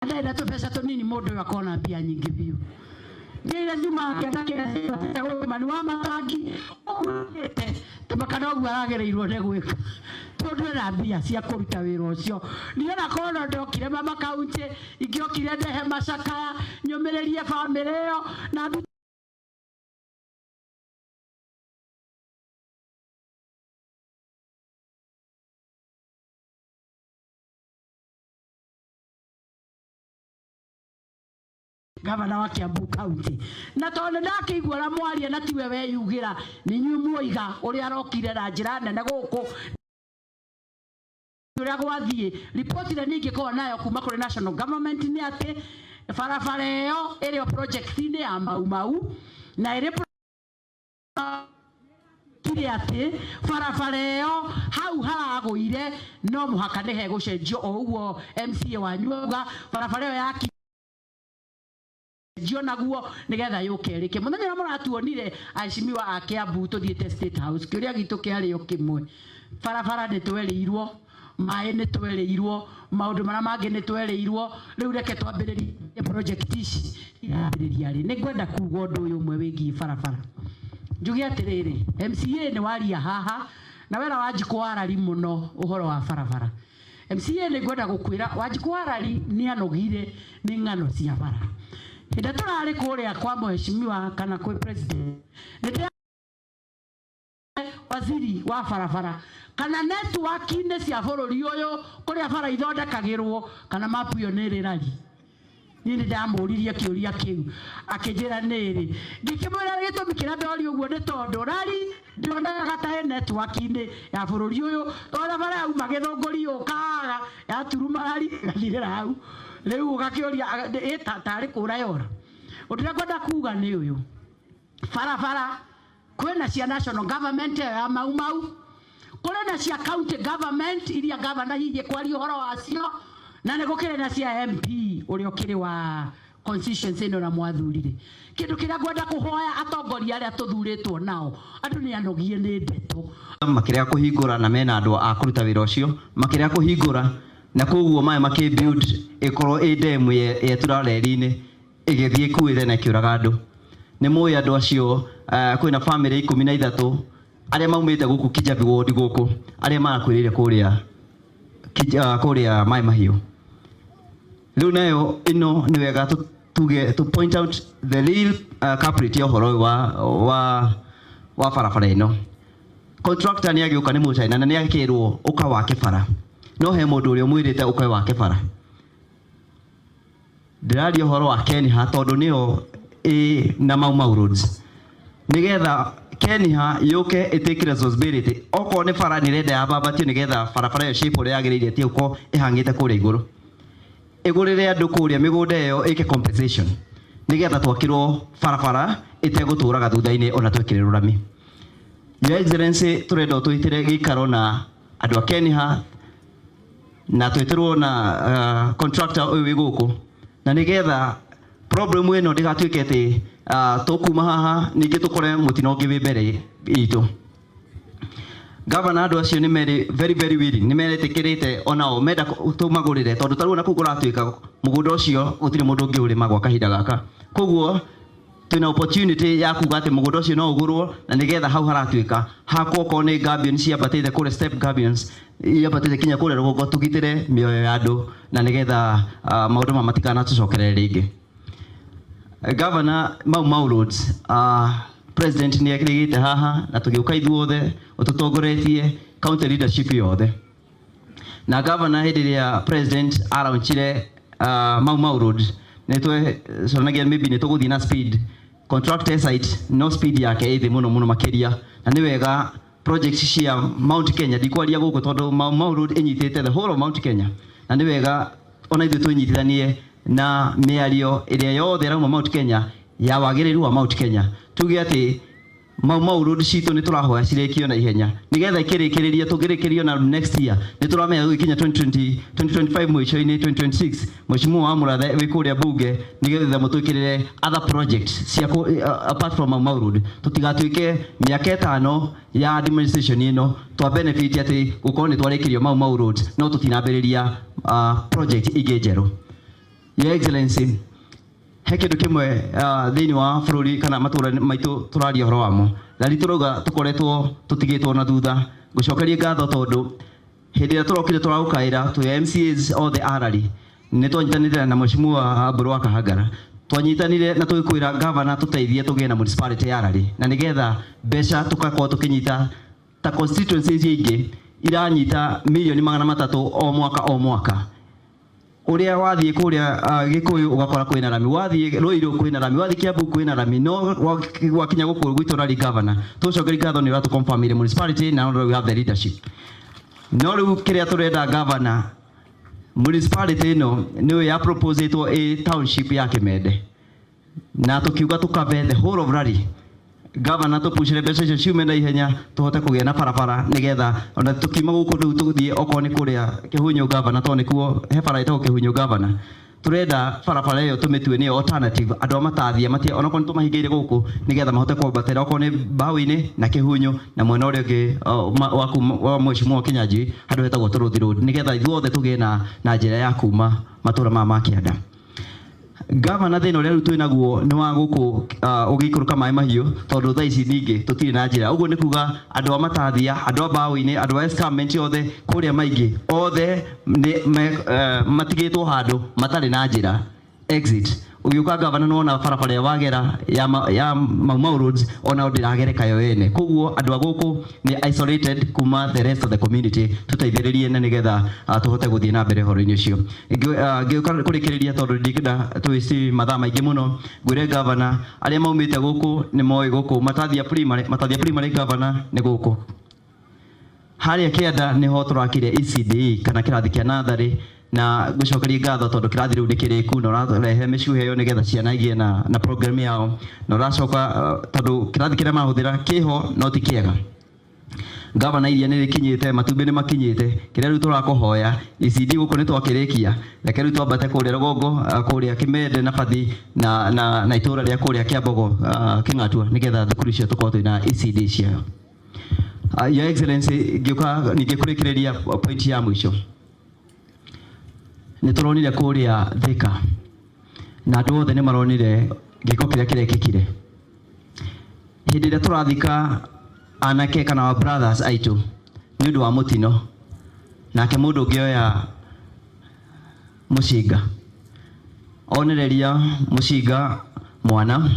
Ndarĩ na tũbeca tũnini mũndũ ũyũ akona mbia nyingĩ biũ. Ndĩra nyuma akĩenda kĩmani wa matangi ũguĩte tũmaka noguo aragĩrĩirwo nĩ gwĩka tondũ ena mbia cia kũruta wĩra ũcio. Niĩ ona korwo no ndokire mama kaunti ingĩokire ndehe macakaya nyũmĩrĩrie bamĩrĩ ĩyo na ndute Gavana wa Kiambu County. Na tondũ nĩ ndakĩigua ũrĩa mwaria na tiwe weyugĩra, nĩ inyuĩ muoiga ũrĩa arokire na njĩra nene gũkũ ũrĩa gwathiĩ. Riboti ĩrĩa niĩ ingĩkorwo nayo kuma kũrĩ national government nĩ atĩ barabara ĩyo ĩrĩ o project-inĩ ya Mau Mau na ĩrĩ Kire atĩ barabara ĩyo hau haragũire no mũhaka nĩ hegũcenjio o ũguo MCA wanyu auga barabara ĩyo yacenjio naguo nĩgetha yũke ĩrĩke. Mũthenya ũrĩa mũratuonire aheshimiwa a Kiambu tũthiĩte State House, kĩũria gitũ kĩarĩ o kĩmwe, barabara nĩ twerĩirwo, maĩ nĩ twerĩirwo, maũndũ marĩa mangĩ nĩ twerĩirwo, rĩu reke twambĩrĩrie project ici irambĩrĩria rĩ. Nĩ ngwenda kuga ũndũ ũyũ ũmwe wĩgiĩ barabara. Njuge atĩrĩrĩ, MCA nĩ waria haha na wera Wanjikũ warari mũno ũhoro wa barabara. MCA nĩ ngwenda gũkwĩra Wanjikũ warari nĩ anogire nĩ ng'ano cia bara. Hĩndĩ ĩrĩa tũrarĩ kũrĩa kwa mheshimiwa kana kwĩ president nĩ waziri wa barabara kana network-inĩ cia bũrũri ũyũ kũrĩa bara ithondekagĩrwo kana mapu ĩyo nĩ ĩrĩ rari. Niĩ nĩ ndamũririe kĩũria kĩu akĩnjĩra nĩ ĩrĩ. Ngĩkĩmwĩra gĩtũmi kĩrĩa ndoria ũguo nĩ tondũ rari ndĩonaga ta ĩ network-inĩ ya bũrũri ũyũ tondũ bara yauma Gĩthũngũri yũkaga yaturuma rari ĩgathirĩra hau. Rĩu ũgakĩũria ĩ tarĩ kũra yora. Ũndũ ũrĩa ngwenda kuga nĩ ũyũ, barabara kwĩna cia national government ĩyo ya Mau Mau, kũrĩ na cia county government iria gavana hihi ekwaria ũhoro wacio, na nĩ gũkĩrĩ na cia MP ũrĩa ũkĩrĩ wa constituency ĩno na mwathurire. Kĩndũ kĩrĩa ngwenda kũhoya atongoria arĩa tũthurĩtwo nao, andũ nĩ anogie nĩ ndeto. Makĩrega kũhingũra na mena andũ a kũruta wĩra ũcio, makĩrega kũhingũra na koguo maĩ makĩ build ĩkorwo ĩ dam yetura reri-inĩ ĩgĩthiĩ ĩkuĩte na ĩkĩũraga andũ. Nĩ mũĩ andũ acio, kwĩna bamĩrĩ 13 arĩa maumĩte gũkũ Kijabi ward gũkũ, arĩa marakuĩrĩire kũrĩa kũrĩa Maĩ Mahiũ. Rĩu nayo ĩno nĩ wega tuge to point out the real culprit ya ũhoro ũyũ wa barabara ĩno. Contractor nĩ agĩũka nĩ Mũchina na nĩ akĩrwo ũka wake bara, no he mũndũ ũrĩa ũmwĩrĩte ũka wake bara. Ndĩraria ũhoro wa Kenha tondũ nĩyo ĩ na Mau Mau Roads. Nĩgetha Kenha yũke ĩ take responsibility okorwo nĩ bara nĩ ĩrenda yambambatio nĩgetha barabara ĩyo shape ũrĩa yagĩrĩire ĩtige gũkorwo ĩhang'ĩte kũrĩa igũrũ. Ĩgũrĩre andũ kũrĩa mĩgũnda ĩyo ĩke compensation nĩgetha twakĩrwo barabara ĩtegũtũraga thutha-inĩ ona twekĩrĩrwo rami. Your Excellency tũrenda ũtwĩtĩre gĩikaro na andũ a Kenha na twĩtĩrwo na contractor ũyũ wĩ gũkũ na nĩgetha problem ĩno ndĩgatuĩke atĩ tũkuma haha ningĩ tũkore mũtino ũngĩ wĩ mbere itũ. Governor andũ acio nĩ merĩ very very willing, nĩ meretĩkĩrĩte onao menda tũmagũrĩre tondũ tarĩu ona kũu kũratuĩka mũgũnda ũcio gũtirĩ mũndũ ũngĩ ũrĩma gwa kahinda gaka, koguo twĩna opportunity ya kuga atĩ mũgũnda ũcio no ũgũrwo na nĩgetha hau haratuĩka hakwo okorwo nĩ gabions ciambatĩte kũrĩa step gabions ciambatĩte kinya kũrĩa rũgongo tũgitĩre mĩoyo ya andũ na nĩgetha maũndũ maya matikanatũcokerere rĩngĩ. Governor Mau Mau Roads, President nĩ ekĩrĩgĩte haha na tũgĩũka ithuothe ũtũtongoretie county leadership yothe na governor hĩndĩ ĩrĩa president araunchire Mau Mau Road nĩ twecũranagia maybe nĩ tũgũthiĩ na speed contractor site no speed yake ĩ thĩ mũno mũno makĩria na nĩ wega project cia Mount Kenya ndikwaria gũkũ tondũ Mau Mau Road ĩnyitĩte the whole of Mount Kenya na nĩ wega ona ithuĩ twĩnyitithanie na mĩario ĩrĩa yothe ĩrauma Mount Kenya ya wagĩrĩru wa Mount Kenya tuge atĩ Mau Mau Road citũ nĩ tũrahoya cirĩkio na ihenya nĩgetha ikĩrĩkĩrĩria tũngĩrĩkĩrio na next year nĩ tũramenya gũgĩkinya 2020 2025 mũico-inĩ 2026 Mheshimiwa wa Mũrathe wĩ kũrĩa bunge nĩgetha mũtwĩkĩrĩre other projects cia apart from Mau Mau Road tũtigatuĩke mĩaka ĩtano ya administration ĩno twa benefit atĩ gũkorwo nĩ twarĩkĩrio Mau Mau Road no tũtinambĩrĩria project ingĩ njerũ. Your Excellency, he kindu kimwe thiini wa bururi kana matura maitu turaria horo wamo rari turauga tukoretwo tutigitwo na thutha. Ngucokerie ngatho tondu hindi ĩrĩa tũrokire tũragũkaĩra twĩ MCAs othe arari nĩ twanyitanĩire na Mheshimiwa Mbũrũ wa Kahangara, twanyitanire na tũgĩkwĩra gavana tũteithie tũgĩe na municipality ya Rari na nĩgetha mbeca tũgakorwo tũkĩnyita ta constituency icio ingĩ iranyita mirioni 300 o mwaka o mwaka. Uria wathiĩ kũrĩa Gĩkũyũ ũgakora kwĩna rami, wathiĩ Ruiru kwĩna rami, wathiĩ Kiambu kwĩna rami, no wakinya gũkũ gwitũ Rari, governor, tũcokerie ngatho nĩ ũratũ municipality na we have the leadership. No rĩu kĩrĩa tũrenda, governor, municipality ĩno nĩyo ya proposetwo ĩ township ya Kimende na tukiuga tũkave the whole of Rari. Governor, tũpucĩre mbeca icio ciume na ihenya tũhote kũgĩa na barabara nĩgetha ona tũkiuma gũkũ rĩu tũthiĩ okorwo nĩ kũrĩa Kĩhunyũ, governor, tondũ nĩkuo he bara ĩtagwo Kĩhunyũ. Governor, tũrenda barabara ĩyo tũmĩtue nĩyo alternative andũ a matathia matia onakorwo nĩ tũmahingĩire gũkũ nĩgetha mahote kwambatĩra okorwo nĩ Mbaũ-inĩ na Kĩhunyũ na mwena ũrĩa ũngĩ wa kuma wa Mheshimiwa Kinyanjui handũ hetagwo Tũrũthi Road, nĩgetha ithuothe tũgĩe na njĩra ya kuma matũra maya ma kĩanda. Gavana, thĩna ũrĩa rĩu twĩ naguo nĩ wa gũkũ ũgĩikũrũka Maĩ Mahiũ, tondũ thaa ici ningĩ tũtirĩ na njĩra. Ũguo nĩ kuga andũ a Matathia, andũ a Mbaũ-inĩ, andũ a escarpment othe kũrĩa maingĩ othe nĩ matigĩtwo handũ matarĩ na njĩra exit. Ũgĩũka, gavana, nĩwona barabara ĩrĩa wagera ya Mau Mau Roads ona ndĩragereka yo ene. Koguo andũ a gũkũ nĩ isolated kuma the rest of the community. Tũteithĩrĩrie na nĩgetha tũhote gũthiĩ na mbere ũhoro-inĩ ũcio. Ngĩũka kũrĩkĩrĩria, tondũ ndingĩenda tũwaste mathaa maingĩ mũno, ngwĩre gavana, arĩa maumĩte gũkũ nĩ moĩ gũkũ Matathia Primary. Matathia Primary, gavana, nĩ gũkũ harĩa kĩanda nĩho tũrakire ECDE kana kĩrathi kĩa natharĩ, na ngũcokerie ngatho tondũ kĩrathi rĩu nĩ kĩrĩku na ũrarehe mĩcuha ĩyo nĩgetha ciana igĩe na program yao, na ũracoka tondũ kĩrathi kĩrĩa marahũthĩra kĩho no ti kĩega. Gavana, iria nĩ rĩkinyĩte, matumbĩ nĩ makinyĩte. Kĩrĩa rĩu tũrakũhoya, ECD gũkũ nĩ twakĩrĩkia, reke rĩu twambate kũrĩa rũgongo, kũrĩa Kĩmende na Bathi na itũra rĩa kũrĩa Kĩambogo, Kĩng'atua, nĩgetha thukuru icio tũkorwo twĩna ECD ciao. Your Excellency, ngĩũka ningĩ kũrĩkĩrĩria point ya mũico, nĩ tũronire kũrĩa Thika na andũ othe nĩ maronire gĩko kĩrĩa kĩrekĩkire hĩndĩ ĩrĩa tũrathika anake kana wa brothers aitũ nĩ ũndũ wa mũtino, nake mũndũ ũngĩoya mũcinga onereria mũcinga mwana.